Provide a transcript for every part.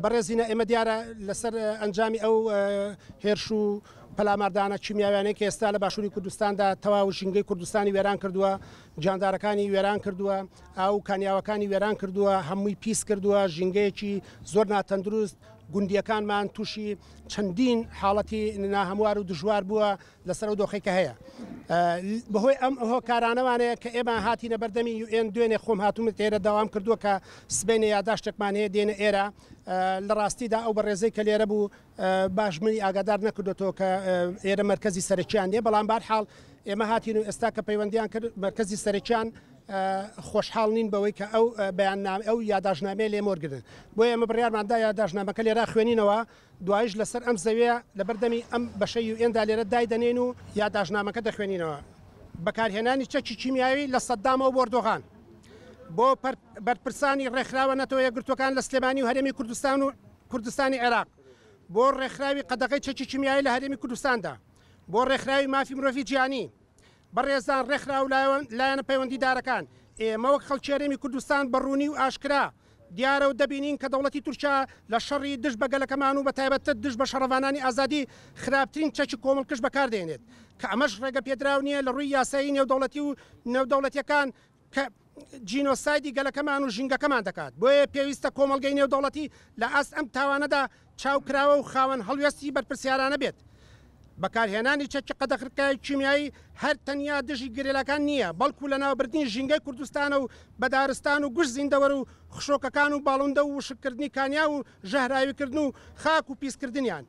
بەڕێزینە ئێمە دیارە لەسەر ئەنجامی ئەو هێرش و پەلاماردانە کیمیاویانەی کە ئێستا لە باشووری کوردستاندا تەواو ژینگەی کوردستانی وێران کردووە، گیاندارەکانی وێران کردووە، ئاو و کانیاوەکانی وێران کردووە، هەمووی پیس کردووە، ژینگەیەکی زۆر ناتەندروست، گوندییەکانمان تووشی چەندین حاڵەتی ناهەموار و دژوار بووە لەسەر ئەو دۆخەی کە هەیە. بەهۆی ئەم هۆکارانەوانەیە کە ئێمە هاتینە بەردەمی یوئێن، دوێنێ خۆم هاتوومەتە ئێرە داوام کردووە کە سبەینێ یاداشتێکمان هەیە دێنە ئێرە، لە ڕاستیدا ئەو بەڕێزەی کە لێرە بوو باش منی ئاگادار نەکردۆتەوە کە ئێرە مەرکەزی سەرەکیان نیە، بەڵام بارحاڵ ئێمە هاتین و ئێستا کە پەیوەندیان کرد مەرکەزی سەرەکیان خۆشحاڵ نین بەوەی کە ئەو بەیاننامە ئەو یاداشتنامەیە لێ مۆرگرن، بۆیە ئێمە بڕیارمان دا یاداشتنامەکە لێرە خوێنینەوە، دوایش لەسەر ئەم زەویە لەبەردەمی ئەم بەشەی یوئێندا لێرە دایدەنێین و یاداشتنامەکە دەخوێنینەوە. بەکارهێنانی چەکی کیمیاوی لە سەدامەوە بۆ ئەردۆغان، بۆ بەرپرسانی ڕێکخراوە نەتەوە یەکگرتووەکان لە سلێمانی و هەرێمی کوردستان و کوردستانی عێراق، بۆ ڕێکخراوی قەدەغەی چەکی کیمیایی لە هەرێمی کوردستاندا، بۆ ڕێکخراوی مافی مرۆڤی جیهانی، بەڕێزان ڕێکخراو و لایەنە پەیوەندیدارەکان، ئێمە وەک خەڵکی هەرێمی کوردستان بە ڕوونی و ئاشکرا دیارە و دەبینین کە دەوڵەتی تورکیا لە شەڕی دژ بە گەلەکەمان و بە تایبەتتر دژ بە شەڕڤانانی ئازادی خراپترین چەکی کۆمەڵکوژ بەکاردێنێت کە ئەمەش ڕێگەپێدراو نییە لە ڕووی یاسایی نێودەوڵەتی و نێودەوڵەتیەکان کە جینۆسایدی گەلەکەمان و ژینگەکەمان دەکات، بۆیە پێویستە کۆمەڵگەی نێودەوڵەتی لە ئاست ئەم تاوانەدا چاوکراوە و خاوەن هەڵوێستی بەرپرسیارانە بێت. بەکارهێنانی چەکی قەدەغکراوی کیمیایی هەر تەنیا دژی گەریلاکان نییە، بەڵکو لەناوبردنی ژینگەی کوردستانە و بە دارستان و گشت زیندەوەر و خشۆکەکان و باڵندە و وشککردنی کانیاو و ژەهراویکردن و خاک و پیسکردنیان.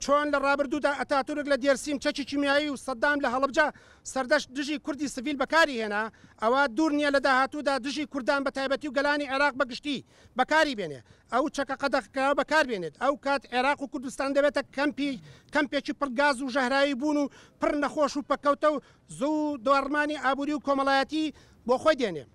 چۆن لە ڕابردوودا ئەتاتورک لە دێرسیم چەکی کیمیایی و سەدام لە هەڵەبجە سەردەشت دژی کوردی سڤیل بەکاری هێنا، ئەوا دوور نییە لە داهاتوودا دژی کوردان بە تایبەتی و گەلانی عێراق بە گشتی بەکاری بێنێ، ئەو چەکە قەدەغەکراوە بەکار بێنێت، ئەو کات عێراق و کوردستان دەبێتە کەمپی کەمپێکی پڕ گاز و ژەهراوی بوون و پڕ نەخۆش و پەککەوتە و زوو داڕمانی ئابووری و کۆمەڵایەتی بۆ خۆی دێنێ.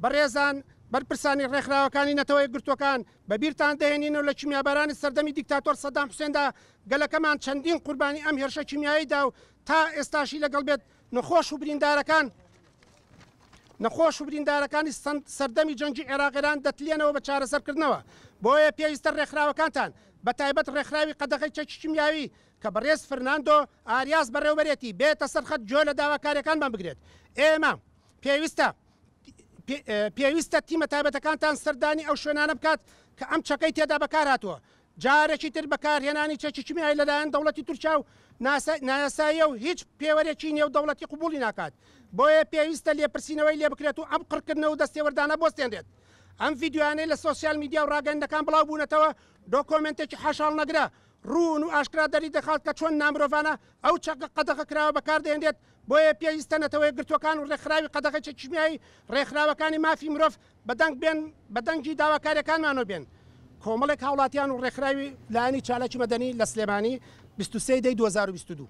بەڕێزان بەرپرسانی ڕێکخراوەکانی نەتەوە یەکگرتووەکان بە بیرتان دەهێنینەوە لە کیمیابارانی سەردەمی دیکتاتۆر سەدام حوسێندا گەلەکەمان چەندین قوربانی ئەم هێرشە کیمیایی دا و تا ئێستاشی لەگەڵ بێت نەخۆش و بریندارەکان نەخۆش و بریندارەکانی سەردەمی جەنگی عێراق ئێران دەتلێنەوە بە چارەسەرکردنەوە بۆیە پێویستە ڕێکخراوەکانتان بە تایبەت ڕێکخراوی قەدەغەی چەکی کیمیاوی کە بەڕێز فرناندۆ ئاریاس بەڕێوبەرێتی بێتە سەر خەت گوێ لە داواکاریەکانمان بگرێت ئێمە پێویستە پێویستە تیمە تایبەتەکانتان سەردانی ئەو شوێنانە بکات کە ئەم چەکەی تێدا بەکارهاتووە جارێکی تر بەکارهێنانی چەکی کیمیایی لەلایەن دەوڵەتی تورکیا و نایاساییە و هیچ پێوەرێکی نێودەوڵەتی قبوڵی ناکات، بۆیە پێویستە لێپرسینەوەی لێبکرێت و ئەم قڕکردنە و دەستێوەردانە بوەستێنرێت. ئەم ڤیدیۆیانەی لە سۆسیال میدیا و ڕاگەیاندنەکان بڵاو بوونەتەوە دۆکۆمێنتێکی حاشاهەڵنەگرە، ڕوون و ئاشکرا دەریدەخات کە چۆن نامرۆڤانە ئەو چەکە قەدەغەکراوە بەکاردەهێنرێت، بۆیە پێویستە نەتەوەیەکگرتووەکان و ڕێکخراوی قەدەغەی چەکی کیمیایی، ڕێکخراوەکانی مافی مرۆڤ بەدەنگ بێن بە دەنگی داواکاریەکانمانەوە بێن. کۆمەڵێک هاوڵاتیان و ڕێکخراوی لایەنی چالاکی مەدەنی لە سلێمانی 23 دەی 2022.